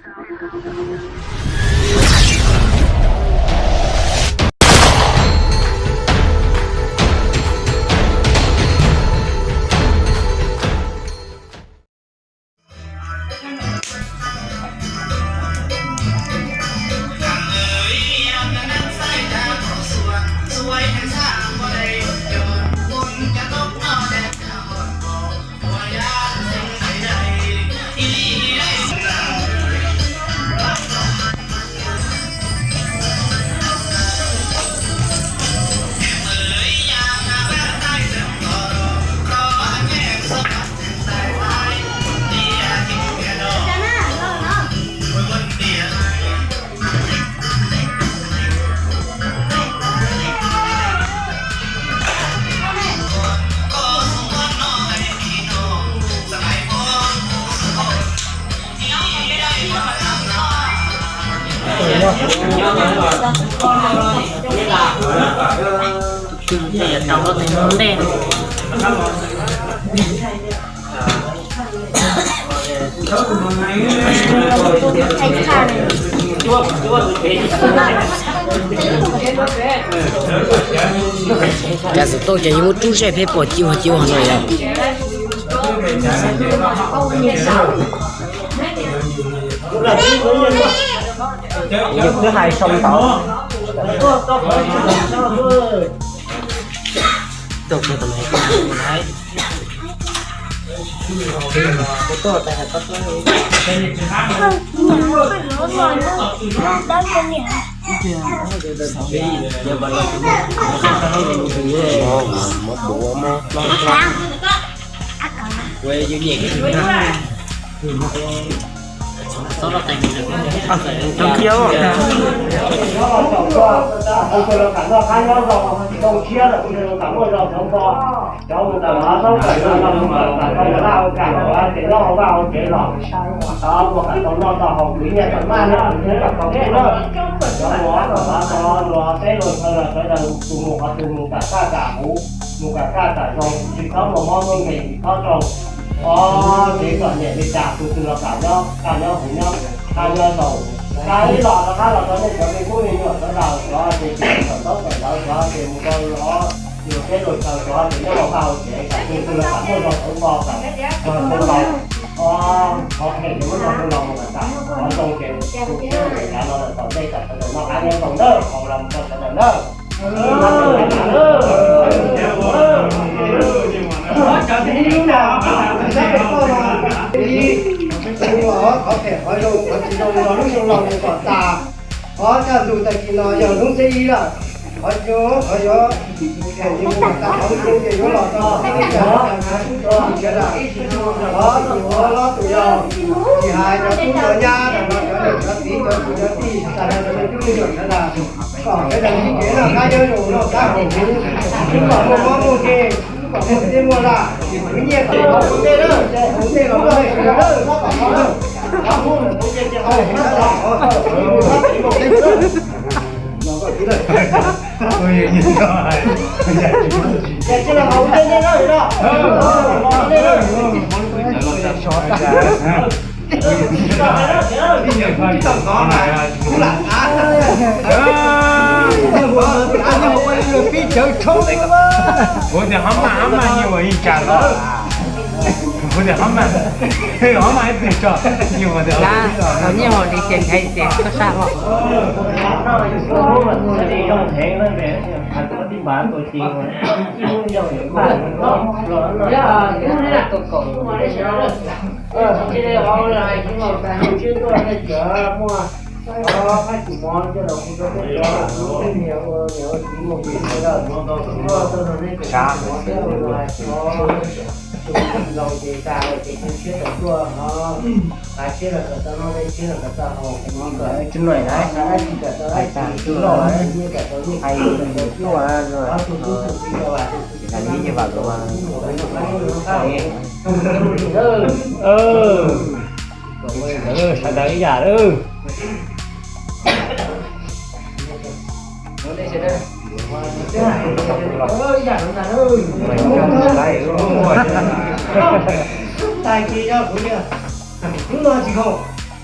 Tus twg ces yuav rau lub tes ntej. Cas txawm tuaj ces yuav muab rub zej peb pom civ ua civ ua no yom. Yus twb hais sau ntawv. Cov mus tawm no txhob kam no los mus tawm tau yog laj ua kam los ces nyob hauv vaj hauv tsev los, mus kam tau noj tau haus kwv nyiaj tau maj nyob hauv tsev los tau thiab na. Cov mus ob tog tod tau luag teb luag chaw los sawv daws tus mus qhov twg mus kam kaj kam huv, mus kam kaj kam zoo, tsis txhob muaj mob muaj nkeeg, tsis txhob raug ob tsev txom nyem li cas, tus twg los kam nyob kaj nyob huv nyob, kaj nyob zoo. Kaj ib los rov qab los rau nej cov me tub me nyuam sawv daws, cov ces tsis tawm ntaub tawm ntawv, cov ces mus rau luag teb luag chaw, cov ces nyob hauv vaj hauv tsev, kam tus twg los kam muaj zog tau npo, kam zog tau npo. Ob, qhov phem ces muab tso rau los mus kam kam, qhov zoo ces tus siab ntev kav no lawm tom ntej kam sawv daws noj qab nyob zoo nawb, haus los mus rau sawv daws nawb. Qhov phem qhov zoo qhov tsis zoo los lub xyoo los mus kom tas. Qhov kaj ntug tag kis no yog hnub thib ib lawm. Qhov zoo qhov yuav phem ces mus kom tas, qhov zoo ces yuav los tau. Qhov tus ua hlob tus yau, tsis hais cov tub cov nyab los cov niam cov txiv cov kwv cov tij, tag nrho cov me tub me nyuam sawv daws, kom sawv daws sib kev noj qab nyob zoo, noj qab haus huv, kom muaj mob muaj nkeeg, kom muaj teb muaj laj, kwv nyiaj kom hauv ntej na, hauv ntej los muaj sawv daws na, kom hauv ntej ces hauv ntej na. Kuv tias hov mas, hov mas nyuam ib cas los. Kuv tias hov mas, hov mas ib pliag tso, nyuam tias hov nyuam li ces nqhis tias koj sab los. Sab. Sawv daws ib yam lawm. Tais ces yog kuv tias hnub no tsis haum,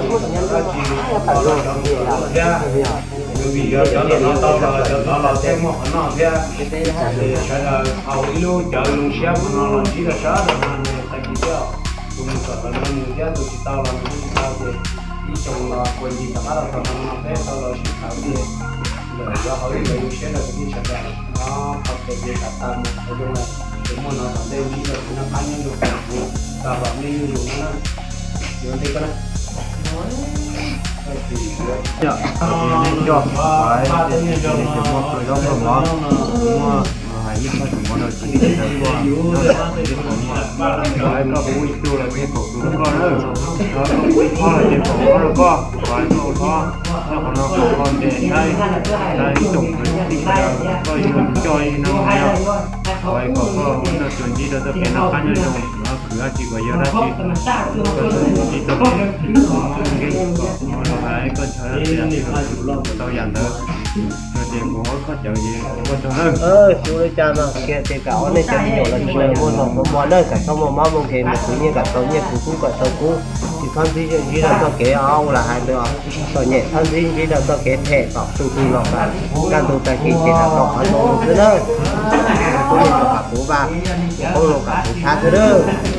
tsis tau dab tsi, los cov no thiab. Vim yog cov ntawm no tau los cov tod los thiaj muaj qhov noj thiab. Ces sawv daws haus ib lub cawv zoo siab qhov no los ntsib rau sawv daws no tag kis thiab. Tus mus kom tau nws mus thiab, tus tsis tau los nws kuj tsis tau, ces ib xyoos los kuv ncig tom qab los txog no peb tau los sib tham tias lawm yuav haus ib lub zoo siab rau kwv tij sawv daws no, qhov kev ces tas tas mus qhov zoo lawm, ces muaj no tom ntej ntsib rau kev noj qab nyob zoo, kuv tag los nej nyob zoo no na, yuav ntej koj na. Coj, nej coj, nej cov muaj zaub muaj mov, muaj hais ib txoj tus mov rau kwv tij sawv daws tuaj noj tom ntej qhov muag. Kuv hais koj pub ib tug los ces kaum tus rau koj na, koj pub ib thob los ces kaum thob rau koj, kuv hais koj ua thob. Nyob qhov no kom koj ntes saib, saib ib tsoom kwv tij sawv daws, koj yuav coj ib no yog, kuv hais kom koj ua ib tug tsuas ntsib rau txoj kev noj qab nyob zoo, khwv dab tsi kom yog dab tsi, koj tsuas ntsib txoj kev mob nkeeg kom los hais koj ntshaw tias tau yam ntawd. Yog tias kuv ua koj cawv ces ua tsaug nawb. Xyov li cas no kiag tias kam ob nej cov me nyuam los tsis muaj zog muaj mov na, kam txhob muaj mob muaj nkeeg, mus khwv nyiaj kam tau nyiaj, khwv kub kom tau kub, tsis txhob ntsib ntsib rau txoj kev ob ua los hais ntawd, txom nyem txhob ntsib ntsib rau txoj kev phem kom tus twg los kam kaj ntug tag kis ces kam tau qhov zoo xwb nawb. Kuv ua kom kuv vaj, kuv qoob loo kom kuv thab xwb nawb.